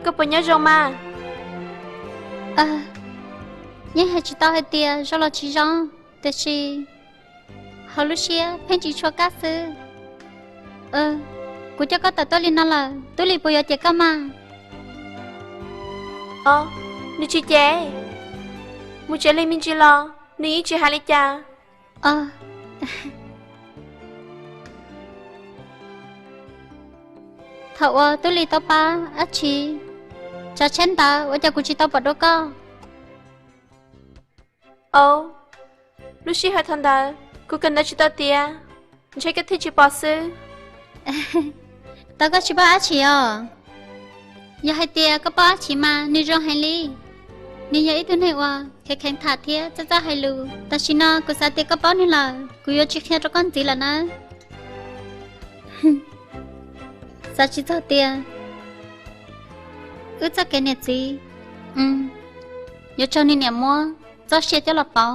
Koj puas nyob zoo mas? Yeej hais tsis tau hais tias zoo los tsis zoo, tiam sis hauv lub siab pheej tsis tshua kaj xwb. Kuv coj koj tawm tuaj li no lawm, Tub Lis puas yuav cem koj mas? Os, nws tsis cem. Mus tsev li me ntsis los nws yeej tsis hais li cas. Thaum uas Tub Lis tau pab Ab Tsi tsav tsheb ntawd ua cas kuv tsis tau pom dua koj? Au, lub sij hawm thaum ntawd kuv kawm ntawv tsis tau tiav, ntshe koj thiaj tsis pom xwb. Tau koj tsis paub Ab Tsi os? Yog hais tias koj paub Ab Tsi mas nws zoo heev li. Nws yog ib tug neeg uas kheev kheev tham thiab txawj txawj hais lus. Tam sim no kuv xav tias koj paub nws lawm, kuv yuav tsis qhia rau koj ntxiv lawm nawb. Xav tsis txog tias wb txoj kev niam txiv yuav raug nws niam muab txoj sia coj los pauv.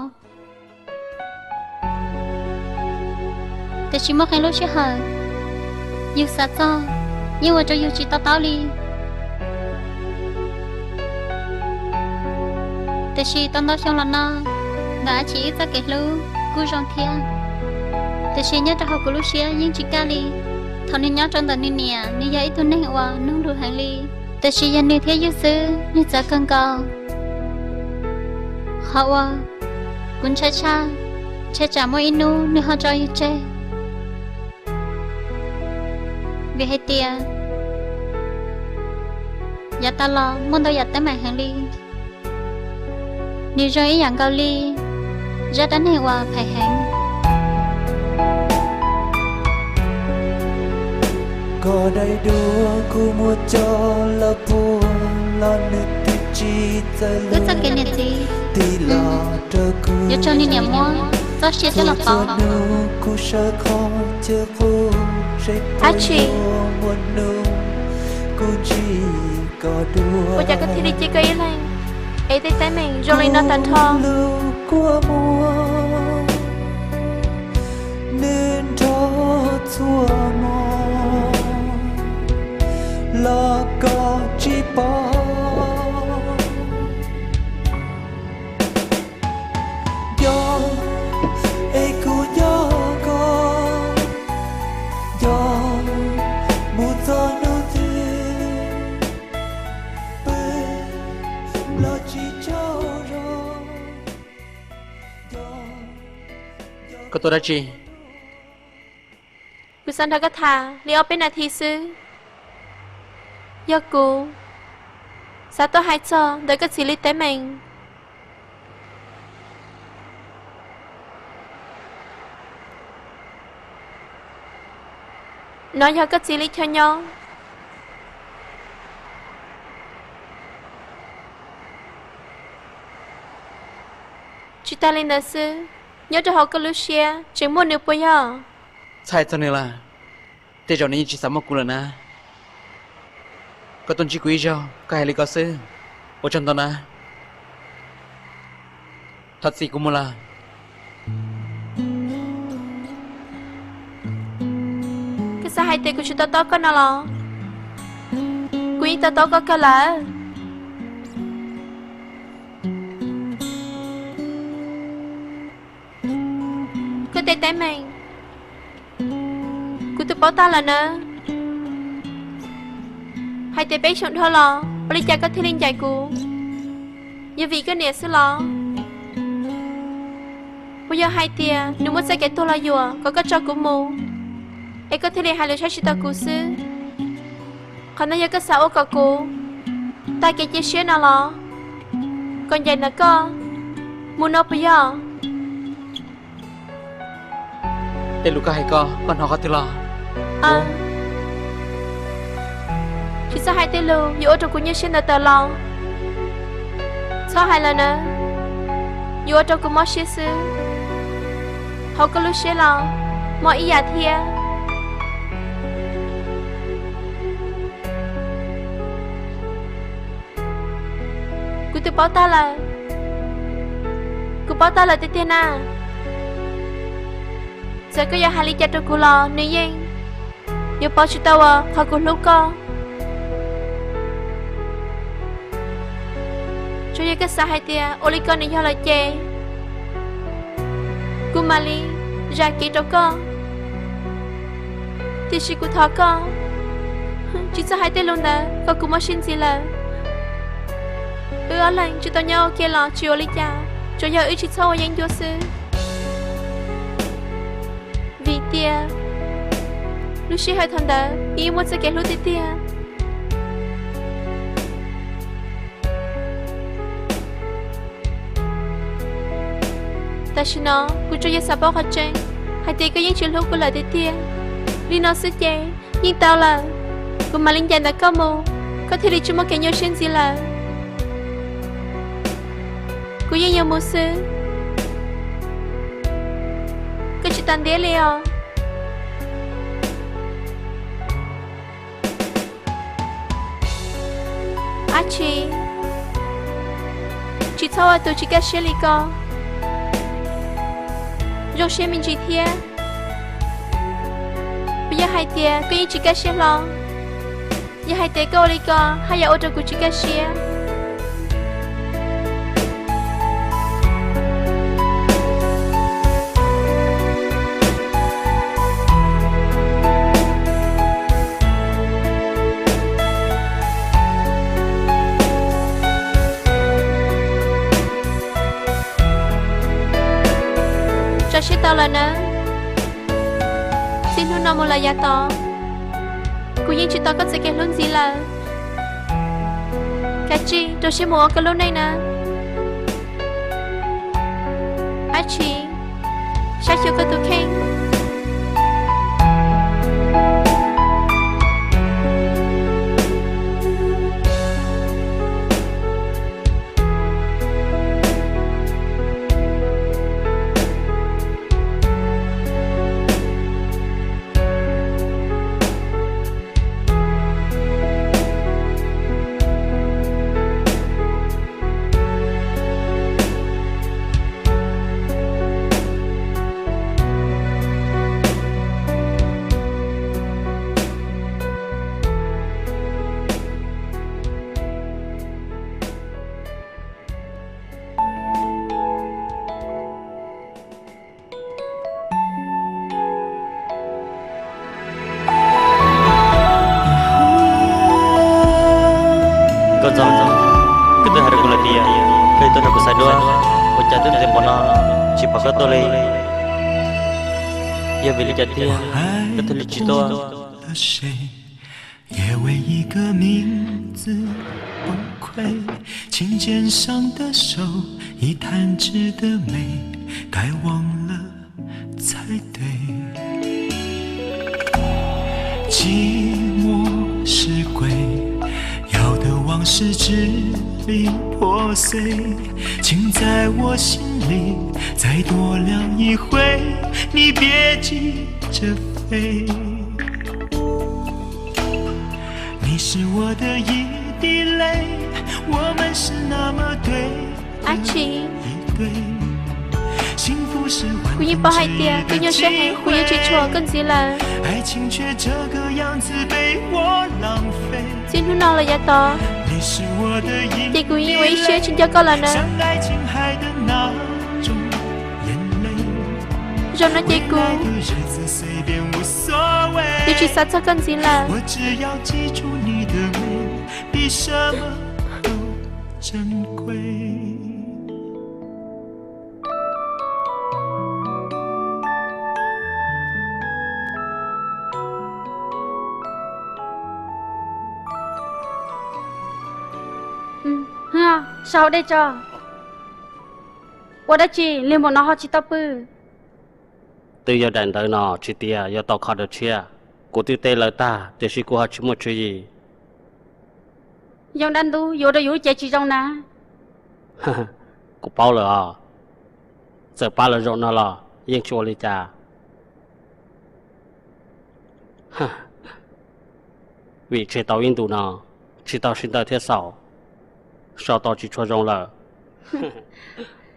Tiam sis muaj qee lub sij hawm yus xav txog yeej ua rau yus tsis to taub li. Tiam sis tau ntau xyoo los no, ntawm Ab Tsi wb txoj kev hlub kuj zoo thiab. Tiam sis nyob rau hauv kuv lub siab yeej tsis kaj li. Thaum nws nyob rau ntawm nws niam, nws yog ib tug neeg uas nug lus heev li. Tiam sis yog nws thiab yus xwb, nws txawv kawg nkaus. Qhov uas kuv ntshai tshaj, ntshai tsam muaj ib hnub nws ho tso yus tseg. Vim hais tias yav tas los muaj ntau yam teeb meem heev li. Nws zoo ib yam nkaus li zaj dab neeg uas phem heev. Koj daim duab kuv muab coj los puag los nws twb tsis txawj lub txoj kev niam txiv. Tig los rau kuv yuav raug nws niam muab txoj sia coj los pauv. Hnub kuv sawv qhov chaw qub, Ab Tsi, muaj hnub kuv ntsib koj dua. Ua cas koj thiaj li cia koj ib leeg es tej teeb meem zoo li no tag nrho? Lub kua muag nws nrog txhua hmo los koj tsis pom. Nco es kuv nco koj, nco mus txog hnub twg pw los tsis tsaug zog. Koj tuaj dab tsi? Kuv xav nrog koj tham li ob peb nas this xwb. Yog kuv xav tuaj hais txog ntawm koj txiv li teeb meem. Nov yog koj txiv li chaw nyob. Tsis tas li ntawd xwb, nyob rau hauv koj lub siab tseem muaj nws puas yog? Txhais txog nws lawm, tej zaum nws yeej tsis xav muaj kuv lawm na. Koj tuaj ntsib kuv ib zaug, koj hais li ko xwb, ua tsaug ntau na. Thov txim kuv mus lawm. Koj xav hais tias kuv tsis to taub koj no los? Kuv yeej to taub koj kawg lawm. Koj tej teeb meem kuv twb paub tag lawm nawb. Hais tias peb xyoo dhau los ua li cas koj thiaj li ncaim kuv? Yog vim koj niam xwb los? Puas yog hais tias nws muaj txoj kev tuag los yuam kom koj tso kuv mus, es koj thiaj li hais lus saib tsis taus kuv xwb? Qhov no yog koj xav ua kom kuv tag kev cia siab no los? Kom ncaim ntawm koj mus no puas yog? Tej lus koj hais ko, koj hnov qhov twg los? Tsis txhob hais tej lus yuav ua rau kuv nyuaj siab ntawd tawm los. Txhob hais lawm na, yuav ua rau kuv mob siab xwb. Hauv koj lub siab los mob ib yam thiab. Kuv twb paub tag lawm, kuv paub tag lawm tiag tiag na. Txawm koj yuav hais li cas rau kuv los nws yeej yuav pauv tsis tau uas qhov kuv hlub koj. Tsuas yog koj xav hais tias ua li ko nws yog lawm ces kuv mam li zam kev rau koj. Tiam sis kuv thov koj, tsis txhob hais tej lus ntawd kom kuv mob siab ntxiv lawm. Wb ob leeg tsis tau nyob ua ke los tsis ua li cas, tsuas yog wb tsis txhob ua yeeb ncuab xwb. Vim tias lub sij hawm thaum ntawd wb yeej muaj txoj kev hlub tiag tiag. Tam sim no kuv tsuas yog xav paub qhov tseeb hais tias koj yeej tsis hlub kuv lawm tiag tiag. Li no xwb ces yeej tau lawm, kuv mam li ncaim ntawm koj mus, koj thiaj li tsis muaj kev nyuaj siab ntxiv lawm. Kuv yeej yuav mus xwb. Koj tsis tas ntiab li os. Ab Tshis, tsis txhob ua tus tsis kaj siab li ko. Zoo siab me ntsis thiab. Puas yog hais tias koj yeej tsis kaj siab hlo? Yog hais tias koj ua li ko haj yam ua rau kuv tsis kaj siab. Tso siab tau lawm nawb. Txij hnub no mus lawm yav tod, kuv yeej tsis tos koj txoj kev hlub ntxiv lawm. Kav tsij rau siab mus ua koj lub neej nawb. Ab Tshis, saib xyuas koj tus kheej. Koj txo, koj twb hais rau kuv lawm tias koj yuav tuaj nrog kuv xaiv duab, ua cas twb ntev npaum no tsis pom koj tuaj li? Yog vim li cas tiag koj thiaj li tsis tuaj? 也为一个名字崩溃，琴键上的手，一弹指的美，该忘了才对。寂寞是鬼，要的往事支离破碎，请在我心里再多留一回，你别急着飞。 你是我的一滴泪，我们是那么对的一对。 Ab Tshis, kuv yeej paub hais tias koj nyuaj siab heev, kuv yeej tsis tshua koj ntxiv lawm. Txij hnub no los yav tod, ces kuv yeej ua ib siab tsis nco koj lawm nawb. Zaum no ces kuv yuav tsis xav txog koj ntxiv lawm. Hwj, sau dej tso. Ua dab tsi lig npaum no ho tsis tau pw? Twb yog daim ntawv no tsis tias yuav tau kho dua tshiab. Kuv twb teb lawv tag tiam sis kuv ho tsis muaj tswv yim. Yoo dab ntub yuav rau yus lub cev tsis zoo na. Kuv paub lawm os. Txawm pab lawv zaum no los yeej tsis ua li cas. Vim tseg tau ib ntus no tsis tau sib ntaus thiab xaus, sau tau tsis tshua zoo lawm.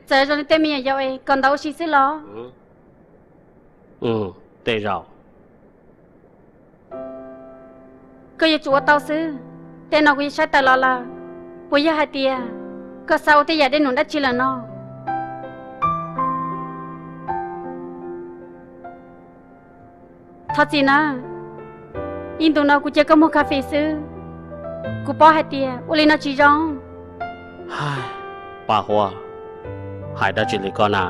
Txawm zoo li tej me nyuam yaus es kom ntaus ua si xwb los? Tej zaum. Koj yuav tsum ua tau xwb. Tej no kuv yeej saib tawm los lawm. Puas yog hais tias Koj xav ua tej yam dej num dab tsi lawm no? Thov txim na, ib ntus no kuv cia koj muag kas fes xwb, kuv paub hais tias ua li no tsis zoo. Paj Huab, hais dab tsi li koj na?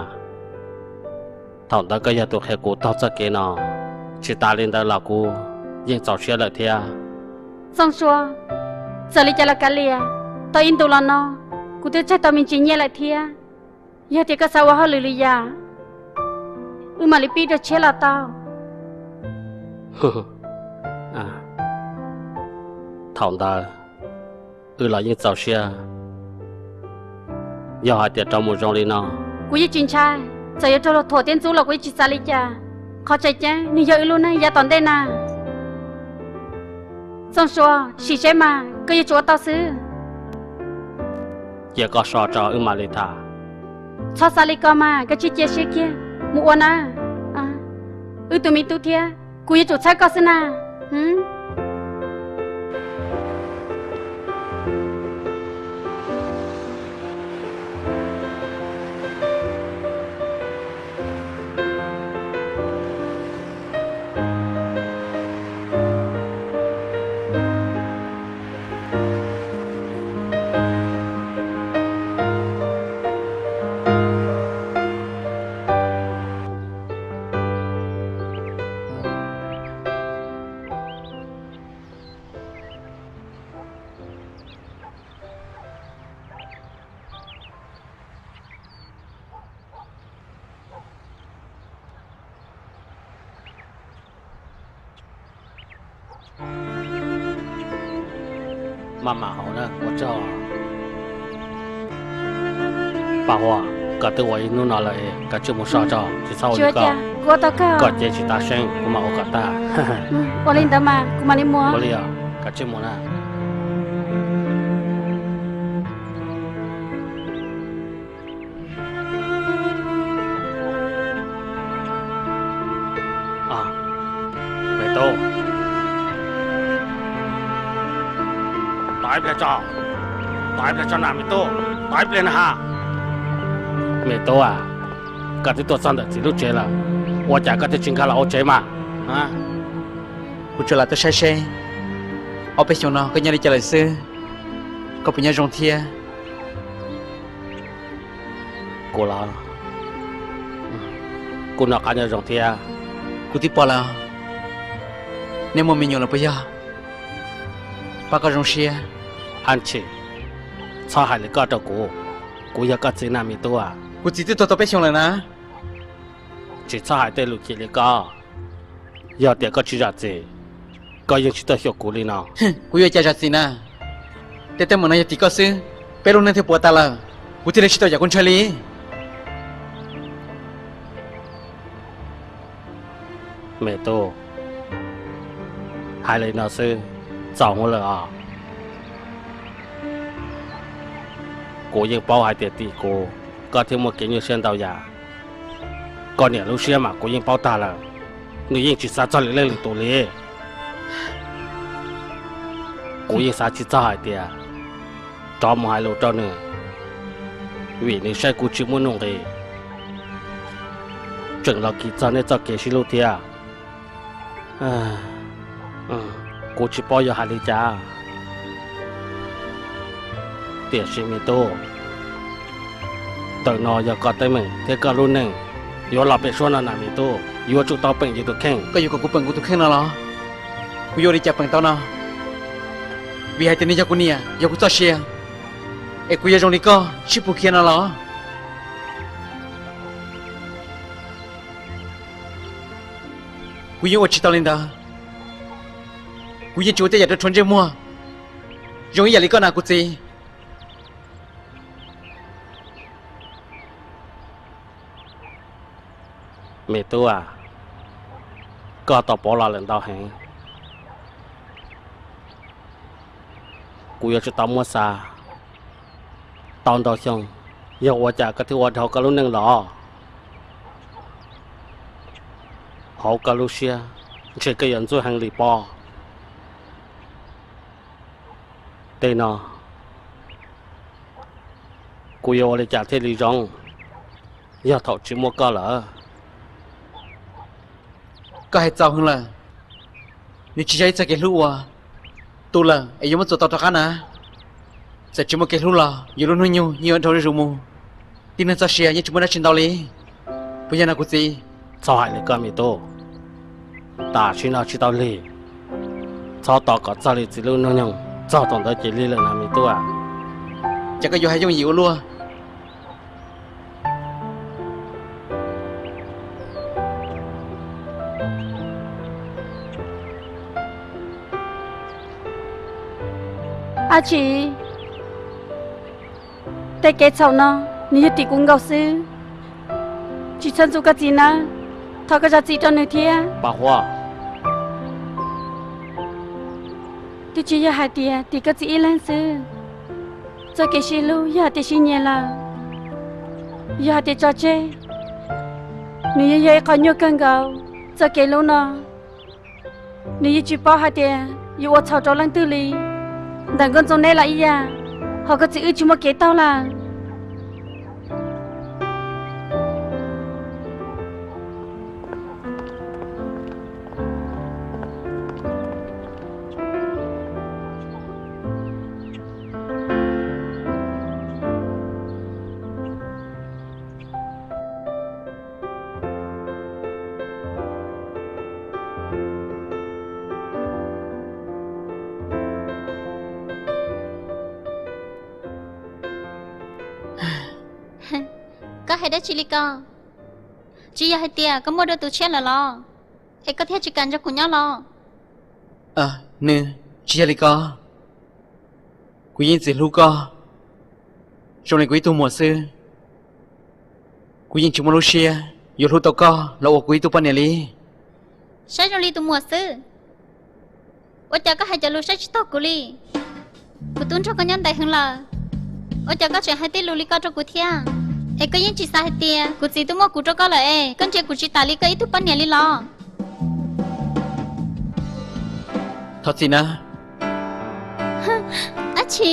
Thaum ntawd koj yog tus qhia kuv taug txoj kev no, tsis tas li ntawd los kuv yeej txaus siab lawm thiab. Txooj Sua, txawm li cas los kav liam, tau ib ntus los no kuv twb tsawg tau me ntsis nyiaj lawm thiab. Yog tias koj xav ua hauj lwm lwm yam, wb mam li pib dua tshiab los tau. Thaum ntawd wb los yeej txaus siab. Yog hais tias rov mus zoo li no, kuv yeej tsis ntshai, txawm yuav raug luag thuam thiab ntxub los kuv yeej tsis xav li cas. Qhov tseem ceeb nws yog wb lub neej yav tom ntej na. Txooj Sua, sim seb mas koj yuav tsum ua tau xwb. Cia koj so tso wb mam li tham. Txhob xav li ko mas, koj cia siab kiag mus ua na. Wb tus me tub thiab, kuv yuav tsum txhawb koj xwb na. Maj mam hauv na, ua tsaug. Paj Huab, koj twb ua ib hnub no lawm, koj cia li mus so tso, tsis txhob ua li ko. Koj cev tsis tas seeb, kuv mam ua kom tag. Ua li ntawd mas kuv mam li mus. Ua li os, koj cia li mus na. Me tub, tos ib pliag tso, tos ib pliag tso na me tub, tos ib pliag na ha. Me tub a, koj twb tuaj txog ntawm txiv lub tsev lawm, ua cas koj thiaj tsis nkag los hauv tsev mas? Kuv tsuas lam tuaj saib seb ob peb xyoos no koj nyob li cas lawm xwb, koj puas nyob zoo thiab? Kuv los, kuv noj qab nyob zoo thiab. Kuv twb pom lawm, neb muaj me nyuam lawm puas yog? Pab koj zoo siab. Ab ntshis, txhob hais li koj rau kuv, kuv yog koj txiv na me tub a. Kuv txiv twb tuag tau peb xyoos lawm na. Tsis txhob hais tej lus chim li ko, yog tias koj tsis zam txim, koj yeej tsis tuaj xyuas kuv li no. Kuv yuav ua cas zam txim na, tej teeb meem no yog tim koj xwb, peb lub neej thiaj puas tas lawm, kuv thiaj li tsis tau yam kuv ntshaw li. Me tub, hais li no xwb, txaus hwv lawm os. Kuv yeej paub hais tias tim kuv, koj thiaj muaj kev nyuaj siab ntau yam. Koj niam lub siab mas kuv yeej paub tag lawm, nws yeej tsis xav txog lwm leej lwm tus li. Kuv yeej xav tsis txog hais tias rov mus hais lus rau nws, vim nws saib kuv tsis muaj nuj nqis, tseem los kis txog nej txoj kev sib hlub thiab. Kuv tsis paub yuav hais li cas. Tiam sis me tub, ntawm no yog koj teeb meem thiab koj lub neej, yuav los pem suab no na me tub, yuav tsum tau peem yus tus kheej. Koj yuav kom kuv peem kuv tus kheej no los? Kuv yuav ua li cas peem tau no? Vim hais tias nws yog kuv niam, yog kuv txoj sia, es kuv yuav zoo li koj sib pug khiav no los? Kuv yeej ua tsis tau li ntawd. Kuv yeej tsis ua tej yam rhuav ntsej muag zoo ib yam li koj na kuv txiv. Me tub a, koj tau pauv los lawm ntau heev. Kuv yuav tsum tau muab xav. Tau ntau xyoo, yog ua cas koj thiaj ua dhau koj lub neej los? Hauv koj lub siab ntshe koj yuav ntxub heev li pob. Tej no Kuv yuav ua li cas thiaj li zoo, yog thaum tsis muaj koj lawm? Koj hais txaus heev lawm. Nws tsis yog ib txoj kev hlub uas tu lawm es yuav muab txuas tau rov qab na. Txawm tsis muaj kev hlub los yus lub hnub nyoog yeej yuav dhau zuj zus mus, tib neeg txoj sia yeej tsis muaj dab tsi ntau li. Puas yog no kuv txiv? Txhob hais li koj me tub, tam sim no tsis tau lig, txhob tos kom txog li txiv lub hnub nyoog, txog thaum ntawd ces lig lawm na me tub. Ces koj yuav hais yooj yim ua luaj. Ab tsi, tej kev txhaum no nws yog tim kuv nkaus xwb, tsis txhob ntxub koj txiv nawb. Thov koj zam txim rau nws thiab. Paj Huab, twb tsis yog hais tias tim koj txiv ib leeg xwb. Txoj kev sib hlub yog hais tias sib nyiam lawm, yog hais tias tso tseg, nws yeej yog ib qho nyuaj kawg nkaus. Txoj kev hlub no nws yeej tsis paub hais tias yuav ua txhaum rau leej twg li. Ntawm Nkauj Ntxoov neb los ib yam, ho koj txiv wb tsis muaj kev taug lawm. Koj hais dab tsi li ko? Tsis yog hais tias koj muaj dua tus tshiab lawm los, es koj thiaj tsis kam nrog kuv nyob los? Nws tsis yog li ko. Kuv yeej txiv hlub koj zoo li kuv ib tug muam xwb. Kuv yeej tsis muaj lub siab yuav hlub tau koj los ua kuv ib tug poj niam li. Saib zoo li tus muam xwb, ua cas koj hais cov lus saib tsis taus kuv li? Kuv twb nrog koj nyob ntev heev lawm, ua cas koj tseem hais tej lus li ko rau kuv thiab? Es koj yeej tsis xav hais tias kuv txiv twb muaj kuv rau koj lawm es koj ntsia kuv tsis tas li koj ib tug poj niam li los? Thov txim na. Ab tsi.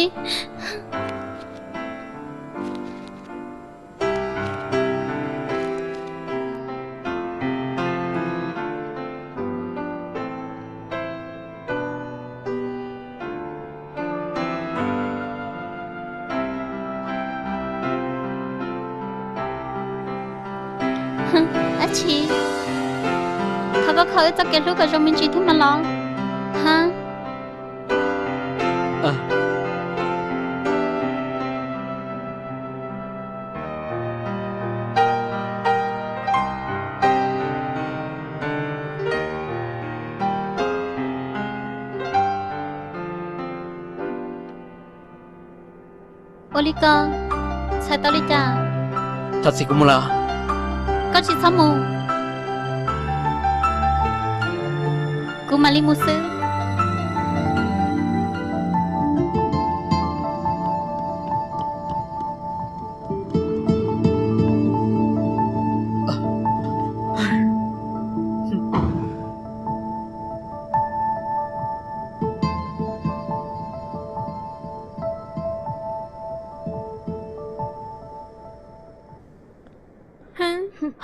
Ab tsi, thov koj kho wb txoj kev hlub kom zoo me ntsis thiab mas los. Ha. Ua li ko, txhais tau li cas? Thov txim, kuv mus lawm. Koj tsis txhob mus. Kuv mam li mus xwb.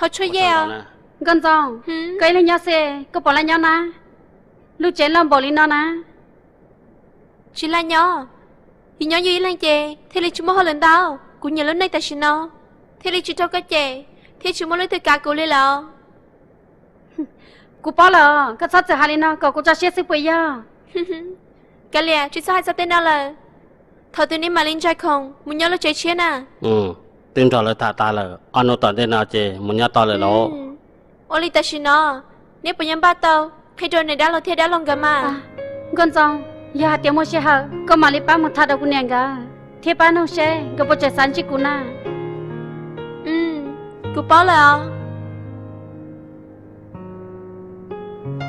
Ho tshuaj yej os. Nkauj Ntxoov, koj ib leeg nyob xwb, koj puas laj nyob na? Lub tsev loj npaum li no na. Tsis laj nyob, yus nyob yus ib leeg ces thiaj li tsis muaj hauj lwm ntau. Kuv nyiam lub neej tam sim no, thiaj li tsis raug koj cem, thiab tsis muaj leej twg kav kuv li lawm. Kuv paub lawm, koj txhob txwm hais li no kom kuv tso siab xwb puas yog? Kav liam, tsis txhob hais txog tej no lawm. Thaum twg neb mam li ntshai khoom mus nyob lub tsev tshiab na? Twb nrog lawv tham tas lawm, ob hnub tom ntej no ces mus nyob tau lawm lauj. Ua li tam sim no, neb puas nyob npaj tau qhia rau niam dab laug thiab dab laug nkawd mas? Nkauj Ntxoov, yog hais tias muaj sij hawm koj mam li pab mus tham rau kuv niam nkawd thiab pab nug seb nkawd puas tseem xav ntsib kuv na. Kuv paub lawm os.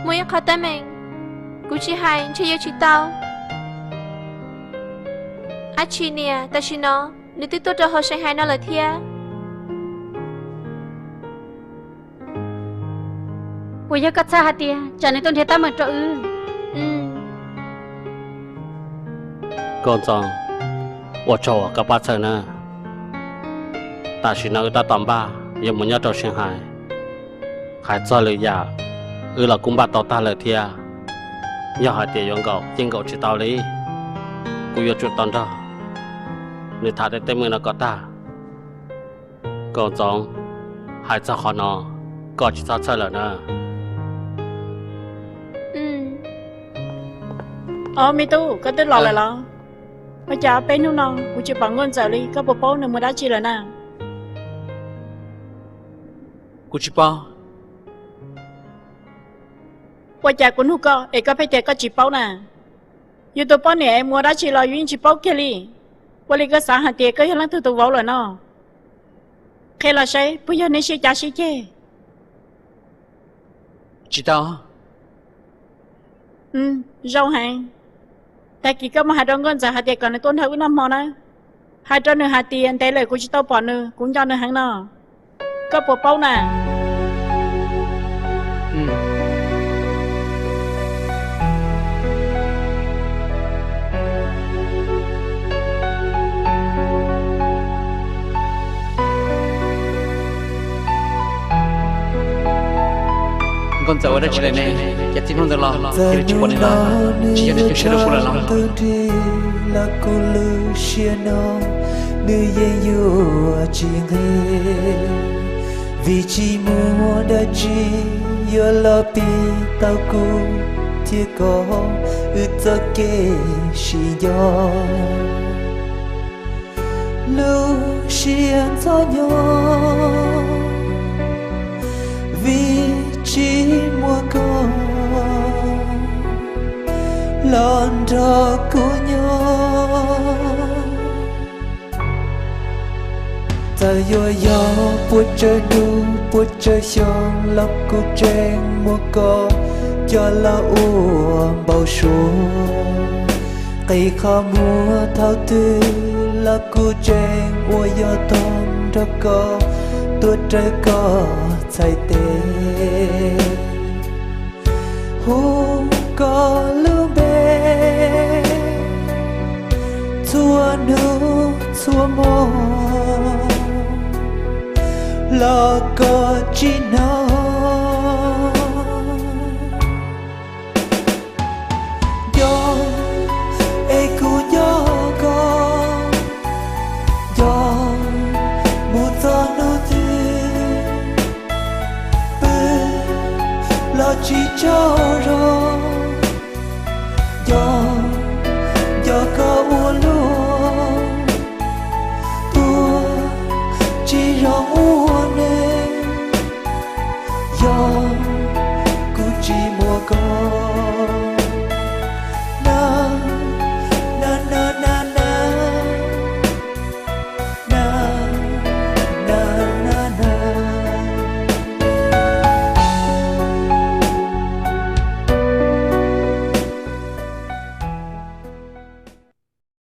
Muaj ib qho teeb meem kuv tsis hais ntshe yuav tsis tau. Ab tsi niam, tam sim no nws twb tuaj rau hauv Shanghai no lawm thiab. Puas yog koj txhawj hais tias tsam nws tuaj nrhiav teeb meem rau wb? Nkauj Ntxoov, ua tsaug uas koj pab txhawj na. Tam sim no wb tab tom npaj yuav mus nyob rau Shanghai. Hais txog lwm yam, wb los kuj npaj tau tag lawm thiab. Yog hais tias yuav nkaum yeej nkaum tsis tau li, kuv yuav tsum tau nrog nws tham tej teeb meem no kom tag. Nkauj Ntxoov, hais txog qhov no, koj tsis txhob txhawj lawm na. Os me tub, koj twb los lawm los? Ua cas ob peb hnub no kuv tsis pom Nkauj Ntxawm li, koj puas paub nws mus dab tsi lawm na? Kuv tsis paub. Ua cas kuv nug koj es koj pheej tias koj tsis paub na? Yus tus poj niam es mus ua dab tsi los yus yeej tsis paub kiag li. Ua li koj xav hais tias koj yog leej twg tus vauv lawm no? Qhia los saib puas yog nej sib cav sib ceg? Tsis tau. Zoo heev. Tag kis koj mus hais rau Nkauj Ntxawm hais tias kom nws tuaj nrog wb noj hmo na. Hais rau nws hais tias ntev lawm kuv tsis tau pom nws, kuv nco nws heev no. Koj puas paub na? Nkauj Ntxawm ua dab tsi lawm ne? Cas txij hnub ntawd los tsis pom nws lawm, tsis yog nws cov siab dub kuv lawm los? Los kuv lub siab no nws yeej yuav tsis nqig, vim tsis muaj dab tsi yuav los pib tau kuv thiab koj wb txoj kev sib nco. Lub siab ntxhov nyob vim tsis muaj koj los nrog kuv nyob. Txawm yuav yog puas tsawg hnub puas tsawg xyoo los kuv tseem muab koj coj los ua npau suav. Qhib qhov muag thaum twg los kuv tseem ua yog tog nrog koj tuaj raws koj txhais tes. Hu koj lub npe txhua hnub txhua hmo los koj tsis hnov. Nco es kuv nco koj, nco mus txog hnub twg pw los tsis tsaug zog. Nco, nco koj ua luaj, tuag tsis zoo ua neej. Yog